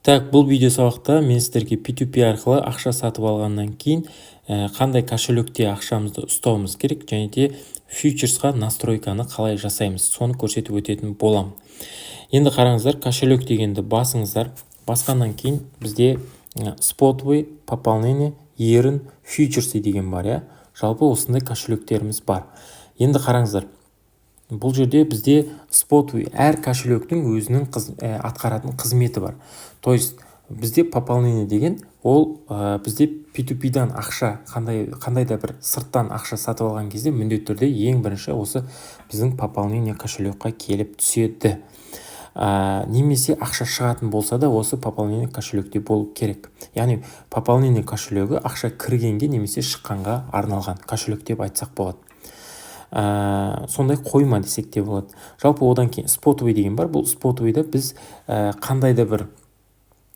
Так, бұл видео сабақта мен сіздерге P2P арқылы ақша сатып алғаннан кейін қандай кошелекте ақшамызды ұстауымыз керек және де фьючерсқа настройканы қалай жасаймыз, соны көрсетіп өтетін боламын. Енді қараңыздар, кошелек дегенді басыңыздар. Басқаннан кейін бізде спотовый, пополнение, earn, фьючерсы деген бар, иә. Жалпы осындай кошелектеріміз бар. Енді қараңыздар, бұл жерде бізде спотовый, әр кошелектің өзінің атқаратын қызметі бар. То есть бізде пополнение деген ол бізде P2P-дан ақша қандай да бір сырттан ақша сатып алған кезде міндетті түрде ең бірінші осы біздің пополнение кошелекқа келіп түседі. Немесе ақша шығатын болса да, осы пополнение кошелекте болу керек. Яғни пополнение кошелегі ақша кіргенге немесе шыққанға арналған кошелек деп айтсақ болады. Сондай қойма десек те болады жалпы. Одан кейін спотовый деген бар. Бұл спотовыйда біз қандай да бір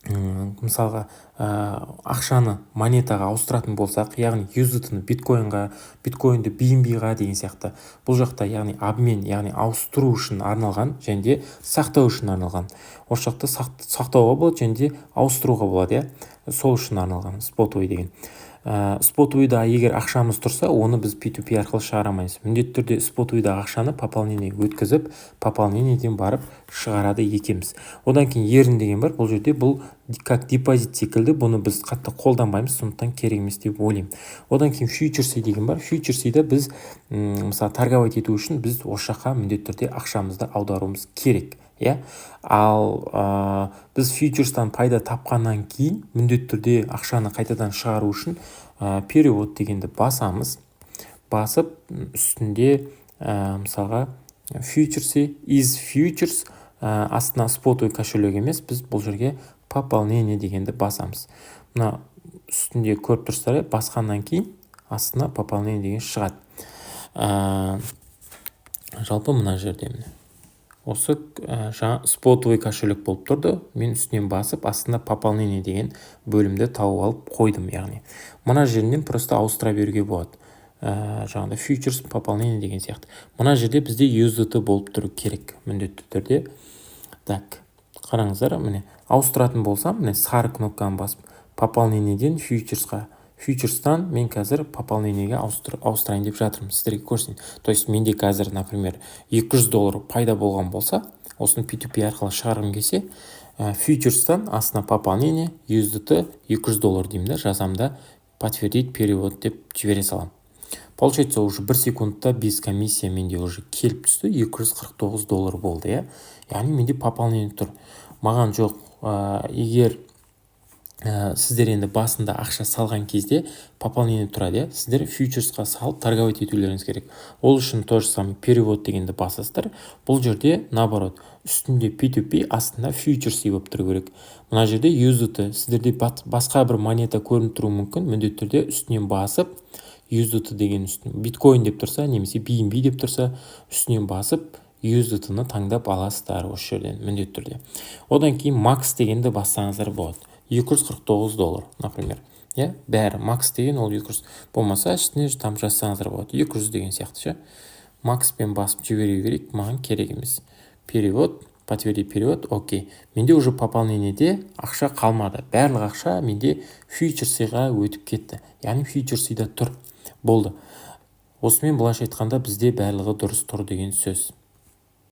мысалға, ақшаны монетаға ауыстыратын болсақ, яғни USDT-ны биткоинға, биткоинді BNB-ға деген сияқты. Бұл жақта, яғни, обмен, яғни ауыстыру үшін арналған және де сақтау үшін арналған. Осы жақта сақтауға болады және де ауыстыруға болады, иә, сол үшін арналған спотовый деген. Спотовыйда егер ақшамыз тұрса, оны біз P2P арқылы шығара алмаймыз. Міндетті түрде спотовыйдағы ақшаны пополнение өткізіп, пополнениеден барып шығарады екенбіз. Одан кейін earn деген бар. Бұл жерде бұл как депозит секілді, бұны біз қатты қолданбаймыз, сондықтан керек емес деп ойлаймын. Одан кейін фьючерсы деген бар. Фьючерсыда біз мысалы, торговать ету үшін біз осы жаққа міндетті түрде ақшамызды аударуымыз керек, иә. Ал біз фьючерстан пайда тапқаннан кейін міндетті түрде ақшаны қайтадан шығару үшін перевод дегенді басамыз. Басып, үстінде мысалға, фьючерсы, из фьючерс, астына спотовый кошелек емес, біз бұл жерге пополнение дегенді басамыз. Мына үстінде көріп тұрсыздар, иә. Басқаннан кейін астына пополнение деген шығады. Жалпы мына жерде, міне, осы жаңа спотовый кошелек болып тұрды. Мен үстінен басып, астында пополнение деген бөлімді тауып алып қойдым. Яғни мына жерінен просто ауыстыра беруге болады, жаңағыдай фьючерс, пополнение деген сияқты. Мына жерде бізде USDT болып тұру керек міндетті түрде. Так, қараңыздар, міне, ауыстыратын болсам, міне, сары кнопканы басып, пополнениеден фьючерсқа, фьючерстан мен қазір пополнениеге ауыстырайын деп жатырмын, сіздерге көрсетейін. То есть менде қазір, например, 200 доллар пайда болған болса, осыны P2P арқылы шығарғым келсе, фьючерстан астына пополнение USDT 200 доллар деймін да, жазамын да, подтвердить перевод деп жібере саламын. Получается, уже бір секундта без комиссия менде уже келіп түсті, 249 доллар болды, иә. Яғни менде пополнение тұр. Маған жоқ, егер сіздер енді басында ақша салған кезде пополнение тұрады, иә, сіздер фьючерсқа салып, торговать етулеріңіз керек. Ол үшін то же самое перевод дегенді басасыздар. Бұл жерде наоборот, үстінде P2P, астында фьючерсы болып тұру керек. Мына жерде USDT, сіздерде басқа бір монета көрініп тұруы мүмкін. Міндетті түрде үстінен басып, USDT деген үстін, биткоин деп тұрса немесе BNB деп тұрса, үстінен басып, USDT-ны таңдап аласыздар осы жерден міндетті түрде. Одан кейін макс дегенді бассаңыздар болады, 249 доллар, например, иә. Бәрі макс деген ол 200 болмаса, үстіне там жазсаңыздар болады 200 деген сияқты ше. Макспен басып жібере берейік, маған керек емес. Перевод, подтвердить перевод, окей. Менде уже пополнениеде ақша қалмады, барлық ақша менде фьючерсыға өтіп кетті, яғни фьючерсыда тұр, болды. Осымен, былайша айтқанда, бізде барлығы дұрыс тұр деген сөз.